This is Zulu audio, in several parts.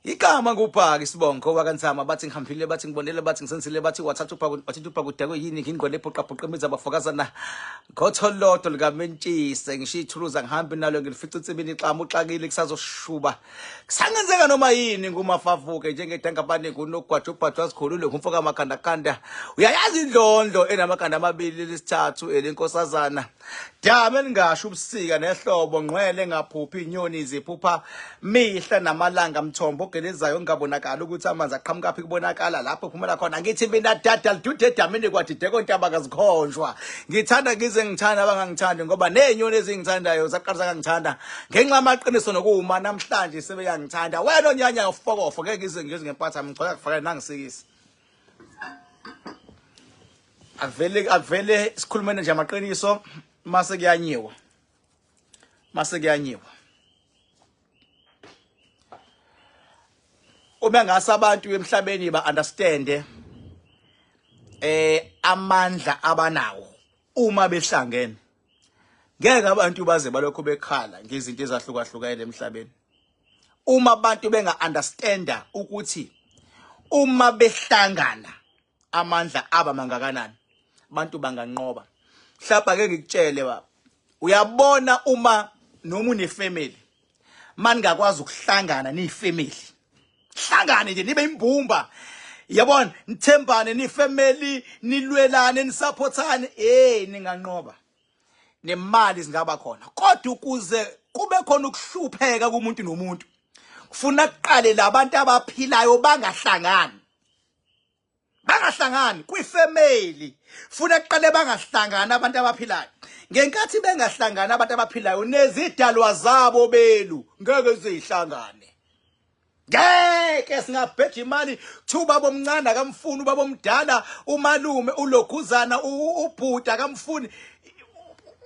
Igama ngubhaka isibongo wakaNzama bathi ngihambile bathi ngibonele bathi ngisenzile bathi wathatha ubhaka wathatha ubhaka udakwe yini ngingqwele ebhuqabhuqa imizi abafokazana ngotholodo likamentshise ngishiya ithuluza ngihambe nalo ngilifica insibini ixama uxakile kusazoshuba kusangenzeka noma yini ngumafavuke njengedangabane kunogwaja ubhajwa sikhulule ngumfo kamakhandakanda uyayazi indlondlo enamakanda amabili lesithathu elenkosazana Dame ningasho ubusika nehlobo ngqwele ngaphuphi inyoni ziphupha mihla namalanga mthombo ogelezayo ongabonakala ukuthi amanzi aqhamuka phi kubonakala lapho phumela khona ngithi mina dada lidude edamini kwadideko ntaba kazikhonjwa ngithanda ngize ngithanda abangangithandi ngoba nezinyoni ezingithandayo zaqala zangangithanda ngenxa amaqiniso nokuma namhlanje sebeyangithanda wena onyanya ufokofo ngeke ngize ngize ngempatha ngigcoka kufanele nangisikise Akuvele akuvele sikhulumene nje amaqiniso mase kuyanyiwa. Mase kuyanyiwa. Uma ngase abantu emhlabeni ba understand amandla abanawo uma behlangene. Ngeke abantu baze balokho bekhala ngezinto ezahlukahlukene emhlabeni. Uma abantu benga understanda ukuthi uma behlangana amandla aba mangakanani abantu banganqoba mhlawumbe ake ngikutshele baba uyabona uma noma unefamily maningakwazi ukuhlangana niyifamily hlangane nje nibe imbumba yabona nithembane nifamily nilwelane nisupportane hey ninganqoba nemali zingaba khona kodwa ukuze kube khona ukuhlupheka kumuntu nomuntu kufuna kuqale labantu abaphilayo bangahlangani bangahlangani kwifamily funa kuqale bangahlangani abantu abaphilayo ngenkathi bengahlangani abantu abaphilayo nezidalwa zabo belu ngeke zihlangane ngeke singabheja imali kuthiwa ubaba omncane akamfuni ubaba omdala umalume ulokhuzana ubhuti akamfuni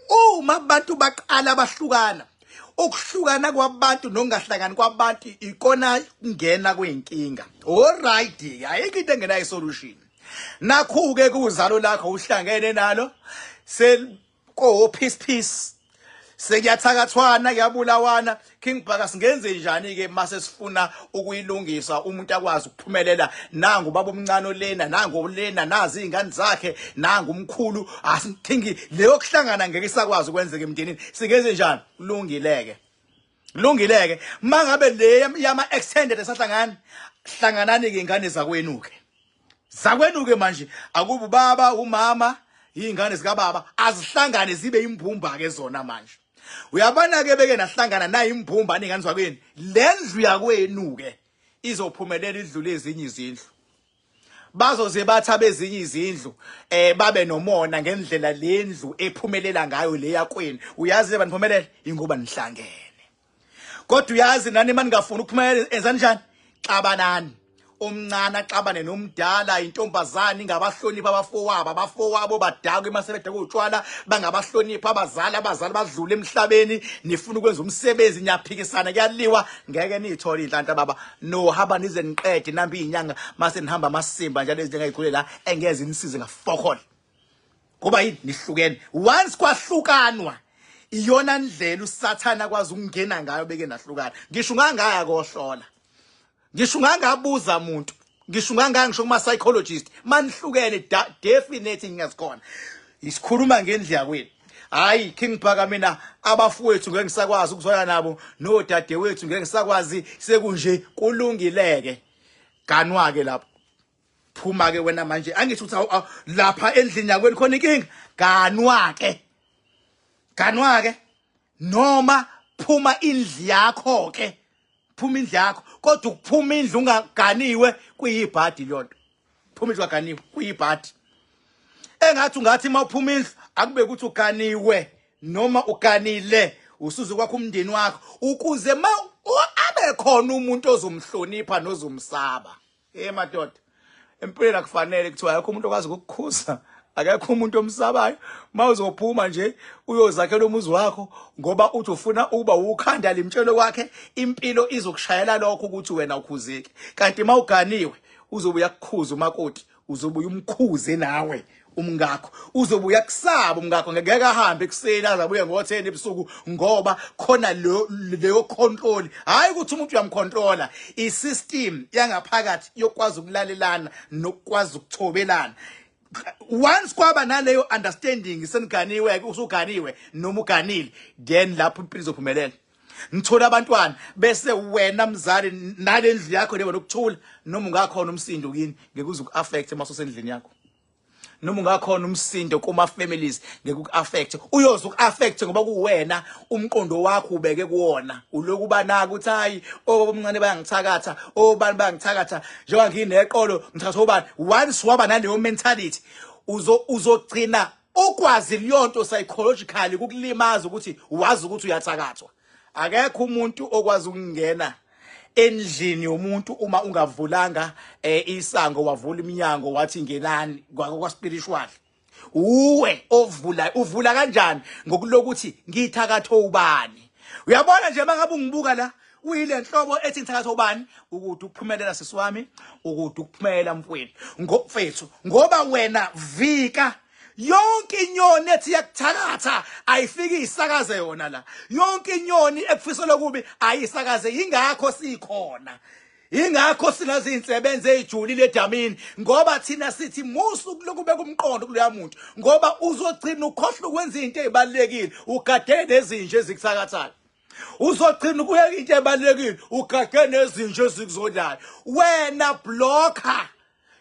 uma abantu baqala bahlukana ukuhlukana kwabantu nokungahlangani kwabantu ikona kungena kwinkinga alright ayikho into engenayo isolution nakhu ke kuzalo lakho uhlangene nalo ko peace peace sekuyathakathwana kuyabulawana King Bhaka singenze njani ke mase sifuna ukuyilungisa umuntu akwazi ukuphumelela nangu baba omncane olena nangu lena nazi izingane zakhe nangu umkhulu asithingi leyo kuhlangana ngeke isakwazi ukwenzeka emndenini singenze njani kulungileke kulungileke mangabe le yama extended esahlangana hlanganani ke ingane zakwenu ke zakwenu ke manje akuba ubaba umama izingane zikababa azihlangane zibe imbumba ke zona manje uyabona ke beke nahlangana nayi imbumba ningane zakwenu lendlu yakwenu ke izophumelela idlule ezinye izindlu bazoze bathi abezinye izindlu babe nomona ngendlela lendlu ephumelela ngayo le yakwenu uyazi baniphumelela ingoba nihlangene kodwa uyazi nani maningafuni ukuphumelela enza njani xabanani omncane axabane nomdala intombazane ingabahlonipha abafowabo abafowabo badakwe masebedakwe utshwala bangabahlonipha abazali abazali badlule emhlabeni nifuna ukwenza umsebenzi niyaphikisana kuyaliwa ngeke niyithole inhlanhla baba no hamba nize niqede nambi izinyanga mase nihamba amasimba njalo izinto engayikhule la engeke zinisize ngafokol ngoba yini nihlukene once kwahlukanwa iyona ndlela usathana akwazi ukungena ngayo beke nahlukana ngisho ungangaya kohlola ngisho ungangabuza muntu ngisho ungangaya ngisho kuma psychologist manihlukene definitely ngiyazikhona isikhuluma ngendlu yakwenu hayi King Bhaka mina abafowethu ngeke ngisakwazi ukuzwana nabo nodadewethu ngeke ngisakwazi sekunje kulungileke ganwa ke lapho phuma ke wena manje angisho ukuthi lapha endlini yakwenu khona inkinga ganwa ke ganwa ke noma phuma indlu yakho ke phuma indlu yakho kodwa ukuphuma indlu ungaganiwe kuyibhadi leyonto phuma indlu ungaganiwe kuyibhadi engathi ungathi uma uphuma indlu akube ukuthi uganiwe noma uganile usuze kwakho umndeni wakho ukuze ma abe khona umuntu ozomhlonipha nozomsaba Hey madoda, empilweni akufanele kuthiwa akekho umuntu okwazi ukukukhuza, akekho umuntu omsabayo. Uma uzophuma nje uyozakhela umuzi wakho ngoba uthi ufuna ukuba ukhanda limtshelo kwakhe, impilo izokushayela lokho ukuthi wena ukhuzeki. Kanti uma uganiwe uzobuya kukhuza umakoti, uzobuya umkhuze nawe. Umngakho uzobuya kusaba, umngakho ngeke ahambe ekuseni azabuye ngo-10 ebusuku, ngoba khona leyo control. Hayi ukuthi umuntu uyamcontrola, i-system yangaphakathi yokwazi ukulalelana nokwazi ukuthobelana. Once kwaba naleyo understanding, seniganiwe, usuganiwe noma uganile, then lapho impilo izophumelela, ngithola abantwana. Bese wena mzali nalendlu yakho leyo nokuthula, noma ungakhona umsindo kini, ngeke uze uku-affect uma usendlini yakho, noma ungakhona umsindo kuma families, ngeke uku-affect. Uyoze uku-affect ngoba kuwena umqondo wakho ubeke kuwona, uloku banaka ukuthi hayi, obomncane bayangithakatha, obani bayangithakatha, njengoba ngineqolo ngithatha obani. Once waba naleyo mentality, uzogcina ukwazi leyonto psychologically kukulimaza ukuthi wazi ukuthi uyathakathwa. Akekho umuntu okwazi ukungena endlini yomuntu uma ungavulanga isango, wavula iminyango, wathi ngenani kwa spiritual. Uwe ovula, uvula kanjani ngokulokuthi ngithakatho ubani? Uyabona nje, mangabe ungibuka la, uyile nhlobo ethi ngithakatho ubani, ukuthi ukuphumelela sisi wami, ukuthi ukuphumelela mfowethu, ngofethu, ngoba wena vika yonke inyoni ethi iyakuthakatha ayifiki isakaze yona la. Yonke inyoni ekufisela kubi ayisakaze. Ingakho sikhona, ingakho sinazinsebenzo ezijulile edamini, ngoba thina sithi musu kulokubeka umqondo kuloya muntu, ngoba uzogcina ukhohlwa ukwenza izinto ezibalekile, ugade nezinje ezikuthakathayo. Uzogcina ukuyeka into ebalekile, ugade nezinje ezikuzondayo. Wena blocker,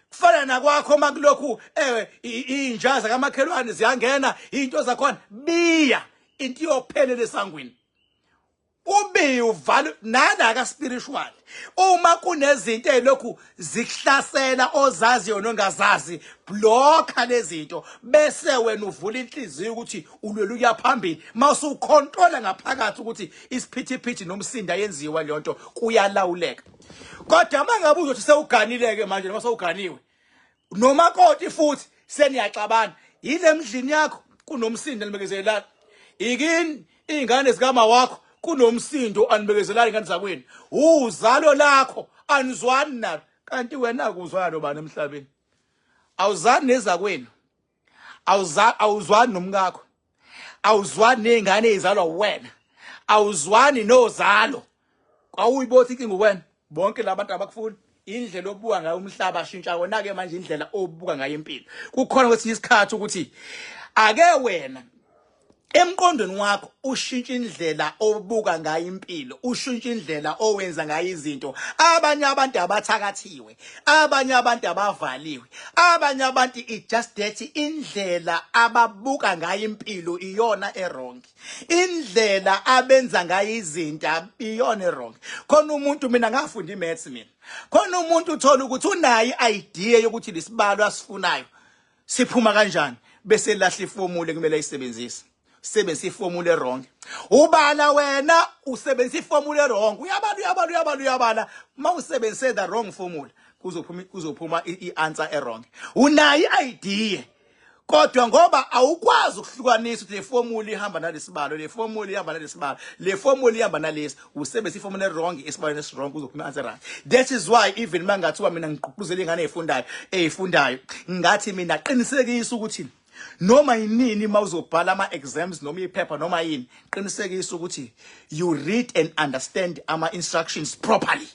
kufana nakwakho makulokhu ewe inja zakamakhelwane ziyangena into zakhona, biya into iyophelela esangweni, ubiye uvale. Nana ka spiritual, uma kunezinto ezilokhu zikuhlasela ozaziyo nongazazi, blocka lezinto, bese wena uvula inhliziyo ukuthi ulwela ukuya phambili. Mawusucontrola ngaphakathi ukuthi isiphithiphithi nomsinda yenziwa leyo nto, kuyalawuleka. Kodwa uma ngabe uzothi sewuganile-ke manje, noma sewuganiwe nomakoti futhi seniyaxabana, yile mdlini yakho kunomsindo, anibekezelelani. Ikini iy'ngane zikama wakho kunomsindo, anibekezelani. Ingane zakwenu, uzalo lakho anizwani nalo. Kanti wena kuzwana nobani emhlabeni? Awuzani nezakwenu, awuzwani nomkakho, awuzwani ney'ngane ey'zalwa wena, awuzwani nozalo. Awuyibothi inkinga wena, bonke labantu abakufuni. Indlela obuka ngayo umhlaba shintsha wona ke manje, indlela obuka ngayo impilo. Kukhona kwesinye isikhathi ukuthi ake wena emqondweni wakho ushintshe indlela obuka ngayo impilo, ushintshe indlela owenza ngayo izinto. Abanye abantu abathakathiwe, abanye abantu abavaliwe, abanye abantu it just that indlela ababuka ngayo impilo iyona e-wrong, indlela abenza ngayo izinto iyona e-wrong. Khona umuntu, mina ngafunda i-maths mina, khona umuntu uthola ukuthi unayo i-idea yokuthi lesibalo asifunayo siphuma kanjani, bese lahla iformula ekumele ayisebenzise, sebenzisa iformula e-wrong. Ubala wena usebenzisa iformula e-wrong, uyabala, uyabala, uyabala, uyabala, mawusebenzise the wrong formula, kuzophuma i-answer e-wrong. Unayo i-idea, kodwa ngoba awukwazi ukuhlukanisa ukuthi le formula ihamba nalesibalo, le formula ihamba nalesibalo, le formula ihamba nalesi, usebenzisa iformula e-wrong esibalweni esi-wrong, kuzophuma i-answer right. That is why even mangathiwa mina ngigqugquzela ingane ezifundayo, ngathi mina qinisekisa ukuthi noma yinini mawuzobhala ama-exams noma iphepha noma yini, qinisekisa ukuthi you read and understand ama-instructions properly,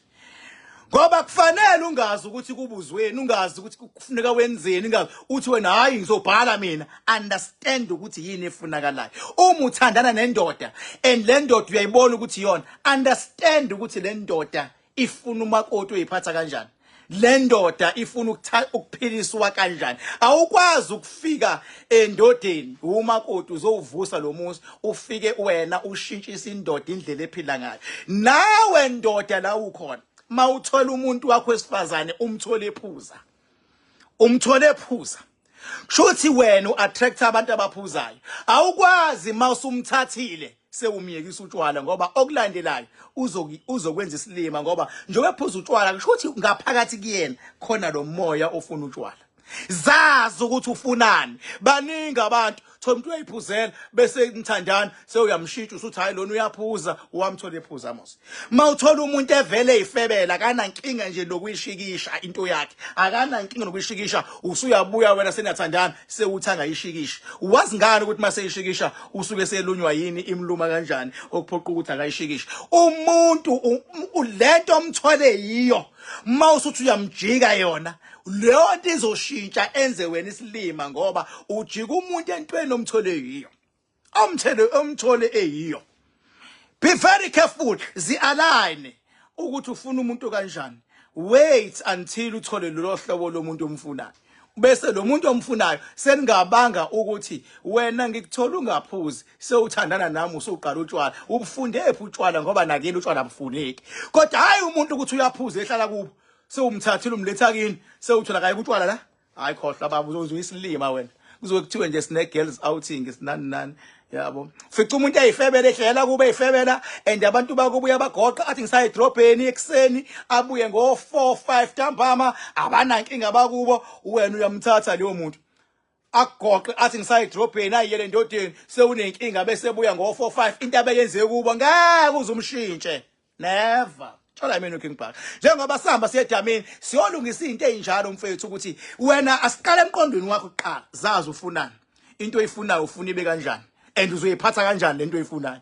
ngoba kufanele ungazi ukuthi kubuzweni, ungazi ukuthi kufuneka wenzeni, ungazi uthi wena hayi, ngizobhala mina. Understand ukuthi yini efunakalayo. Uma uthandana nendoda and le ndoda uyayibona ukuthi iyona, understand ukuthi le ndoda ifuna umakoti oyiphatha kanjani, le ndoda ifuna ukuphiliswa kanjani. Awukwazi ukufika endodeni, umakoti uzowuvusa lo muzi, ufike wena ushintshisa indoda indlela ephila ngayo. Nawe ndoda la ukhona, mawuthola umuntu wakho wesifazane, umthole ephuza, umthole ephuza, kusho wena uattract abantu abaphuzayo. Awukwazi mawusumthathile sewumyekisa utshwala, ngoba okulandelayo uzokwenza isilima, ngoba njengoba ephuza utshwala, kusho ukuthi ngaphakathi kuyena khona lo moya ofuna utshwala. Zazi ukuthi ufunani. Baningi abantu. Thola umuntu uyayiphuzela bese nithandana, sewuyamshintsha usuthi hayi lona uyaphuza, wamthola ephuza mos. Mawuthola umuntu evele eyifebela, akanankinga nje nokuyishikisha into yakhe, akanankinga nokuyishikisha, usuyabuya wena seniyathandana, sewuthi angayishikishi. Wazi ngani ukuthi mase eyishikisha usuke selunywa yini, imluma kanjani okuphoqa ukuthi akayishikishe umuntu? Lento omthwele yiyo, mawusuthi uyamjika yona leyo nto izoshintsha enze wena isilima, ngoba ujika umuntu entweni omthole yiyo, omthele omthole eyiyo. Be very careful, zi-align ukuthi ufuna umuntu kanjani. Wait until uthole lolo hlobo lomuntu omfunayo, bese lo muntu omfunayo seningabanga ukuthi wena ngikuthola ungaphuzi, sewuthandana nami usuqala utshwala, ubufunde phi utshwala? Ngoba nakini utshwala bufuneki. Kodwa hayi umuntu ukuthi uyaphuza ehlala kubo, sewumthathile umletha kini, sewuthola kaye utshwala la. Hayi, khohlwa baba, uzoze uyisilima wena. Kuzobe kuthiwe nje sine girls outing, sinani nani, yabo. Fica umuntu eyifebela, ehlela kube eyifebela, and abantu bakubuya bagoqa, athi ngisaye edrobheni ekuseni, abuye ngo 4 5 ntambama, abanankinga bakubo. Wena uyamthatha leyo muntu, akugoqe, athi ngisaye edrobheni, ayiyele endodeni, sewunenkinga, bese buya ngo 4 5. Into abeyenze kubo ngeke uzumshintshe, never. Thola mina uKing Bhaka, njengoba sihamba siye edamini siyolungisa izinto ezinjalo mfethu, ukuthi wena asiqale emqondweni wakho kuqala, zazi ufunani, into oyifunayo ufuna ibe kanjani, and uzoyiphatha kanjani lento oyifunayo.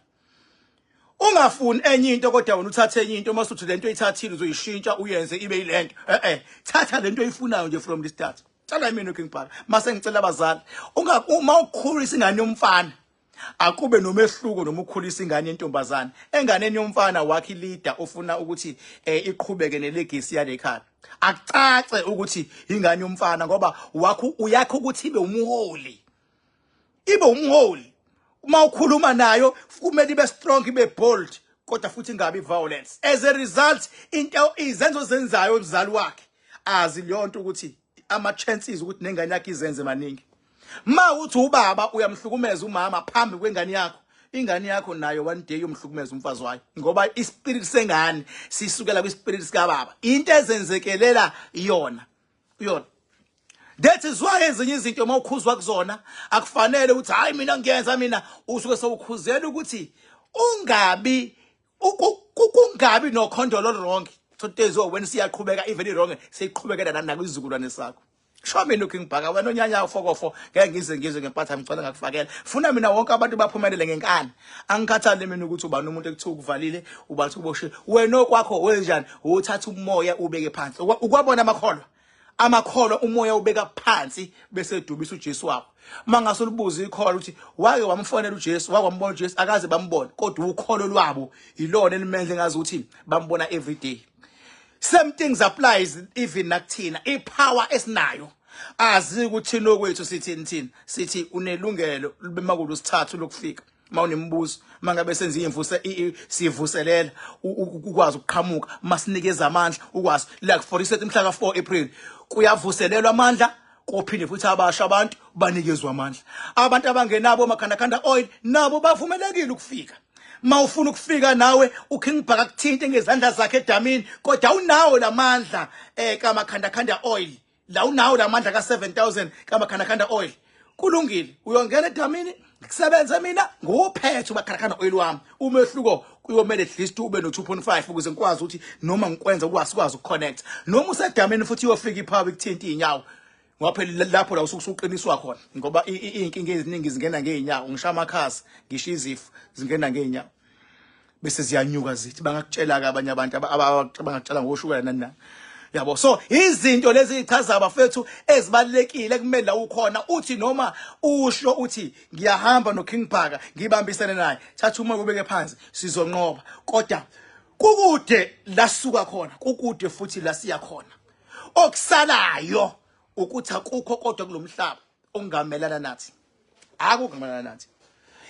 Ungafuni enye into kodwa wena uthathe enye into, mase uthi lento oyithathile uzoyishintsha uyenze ibe yilento. Eh, thatha lento oyifunayo nje from the start. Tshela mina uKing Bhaka. Mase ngicela abazali, unga uma ukhulisa ingane yomfana akube nomehluko noma ukhulisa ingane yentombazane. Enganeni yomfana wakhe leader ofuna ukuthi iqhubeke nelegacy yale khaya, akucace ukuthi ingane yomfana, ngoba wakho uyakho ukuthi ibe umholi, ibe umholi. Uma ukhuluma nayo kumele ibe strong, ibe bold, kodwa futhi ingabi violence. As a result, into izenzo zenzayo umzali wakhe azi leyo nto ukuthi ama chances ukuthi nengane yakhe izenze maningi. Ma uthi ubaba uyamhlukumeza umama phambi kwengane yakho, ingane yakho nayo one day yomhlukumeza umfazi wayo, ngoba ispirit sengane sisukela kwispirit sikababa, into ezenzekelela yona yona. That is why ezinye izinto uma ukhuzwa kuzona akufanele ukuthi hayi mina ngiyenza mina, usuke sewukhuzela ukuthi ungabi kungabi nokhondolo wrong. Thotezo wena siyaqhubeka, even i-wrong siyiqhubekela nakwizizukulwane sakho. Sho mina uKing Bhaka, wena onyanya ufokofo, ngeke ngize ngizwe ngempatha, ngicela ngakufakela. Funa mina wonke abantu baphumelele ngenkani. Angikhathali mina ukuthi ubani umuntu ekuthiwa ukuvalile, ubathi uboshile. Wena okwakho wenjani? Uthatha umoya ubeke phansi. Ukwabona amakholwa, amakholwa umoya ubeka phansi bese edubisa uJesu wabo. Mangase ulibuze ikholwa ukuthi wake wamfonela uJesu, wake wambona uJesu, akaze bambone, kodwa ukholo lwabo ilona elimenze ngazi ukuthi bambona every day. Same things applies even nakuthina. Ipower esinayo azi ukuthi nokwethu sithini thina, sithi unelungelo libemakulo sithathu lokufika mawunemibuzo, mangabe senza imvuse sivuselela ukwazi ukuqhamuka, masinikeza amandla ukwazi, like for instance mhla ka 4 April kuyavuselelwa amandla, kophinde futhi abasha abantu banikezwa amandla. Abantu abangenabo makhandakhanda oil nabo bavumelekile ukufika. Mawufuna ukufika nawe uKing Bhaka kuthinte ngezandla zakhe edamini, kodwa unawo lamandla kamakhandakhanda oil la, unawo lamandla ka 7000 kamakhandakhanda oil, kulungile, uyongena edamini ngikusebenze mina nguphethe umakhandakhanda oil wami. Umehluko kuyomele at least ube no 2.5 ukuze ngikwazi ukuthi noma ngikwenza ukwazi ukwazi ukuconnect noma usedamini, futhi iyofika ipower ikuthinta inyawo, ngoba phela lapho la usuke usuqiniswa khona, ngoba iy'nkinga eziningi zingena ngey'nyawo. Ngisho amakhasi, ngisho izifo zingena ngey'nyawo, bese ziyanyuka zithi bangakutshela-ke abanye abantu abangakutshela ngoshukela nani nani, yabo. So izinto lezi zichaza bafethu ezibalekile, kumele la ukhona uthi noma usho uthi ngiyahamba no King Bhaka, ngibambisene naye, thatha umoya ubeke phansi, sizonqoba. Kodwa kukude la sisuka khona, kukude futhi la siya khona. Okusalayo ukuthi akukho kodwa kulomhlaba ongamelana nathi, akukho ngamelana nathi.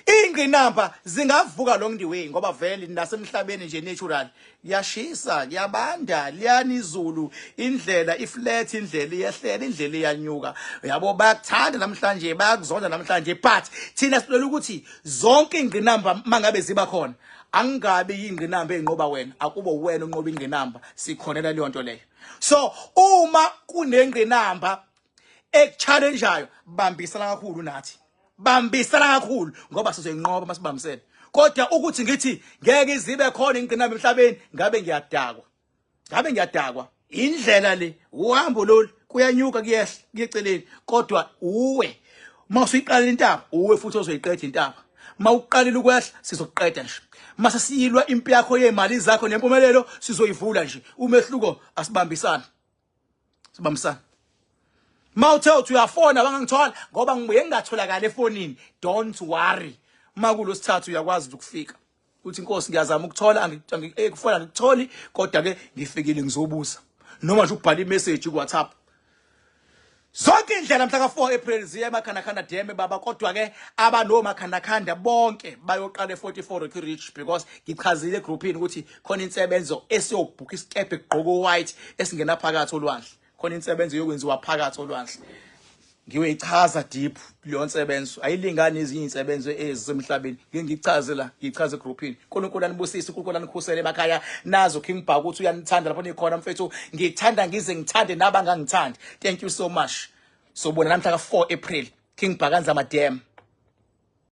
Ingqinamba zingavuka along the way, ngoba vele nasemhlabeni nje natural kuyashisa, kuyabanda, liyana izulu, indlela iflat, indlela iyehlela, indlela iyanyuka, yabo. Bayakuthanda namhlanje, bayakuzonda namhlanje, but thina silwela ukuthi zonke ingqinamba mangabe ziba khona angabi ingqinamba enqoba wena, akubo wena unqoba ingqinamba. Sikhonela leyo nto leyo. So uma kunengqinamba ekuchallengeayo, bambisana kakhulu nathi. Bambisana kakhulu ngoba sizoyinqoba masibambisene. Kodwa ukuthi ngithi ngeke izibe khona ingqinamba emhlabeni, ngabe ngiyadakwa. Ngabe ngiyadakwa. Indlela le, uhambo lolu, kuyanyuka kuyehla, kuyeceleni. Kodwa uwe uma usuyiqalile intaba, uwe futhi ozoyiqeda intaba. Uma uqalile ukwehla, sizokuqeda nje. Uma sesiyilwa impi yakho yezimali zakho nempumelelo, sizoyivula nje. Umehluko asibambisane. Sibambisane. Uma uthe uthi uyafona bangangithola ngoba ngibuye ngingatholakali efonini. Don't worry. Uma kulosithathu uyakwazi ukufika. Uthi inkosi ngiyazama ukuthola kufona angikutholi kodwa ke ngifikile ngizobuza. Noma nje ubhala imessage ku WhatsApp. Zonke indlela mhla ka-4 April ziya eMakhandakhanda Dam baba, kodwa ke abanomakhandakhanda bonke bayoqala e-44 Rocky Ridge, because ngichazile egroupini ukuthi khona insebenzo esiyobhukha isikebhe kugqoka white esingena phakathi olwandle, khona insebenzo yokwenziwa phakathi olwandle. Ngiyoyichaza deep leyo nsebenzo, ayilingani ezinye iy'nsebenzo ezisemhlabeni. Ngike ngichaze la, ngichaze egroupini. uNkulunkulu anibusise, uNkulunkulu anikhusele emakhaya. Nazo King Bhaka ukuthi uyanithanda lapho nikhona mfethu. Ngithanda ngize ngithande nabangangithandi. Thank you so much. Sobona namhla ka-4 April, King Bhaka Nzama Dam.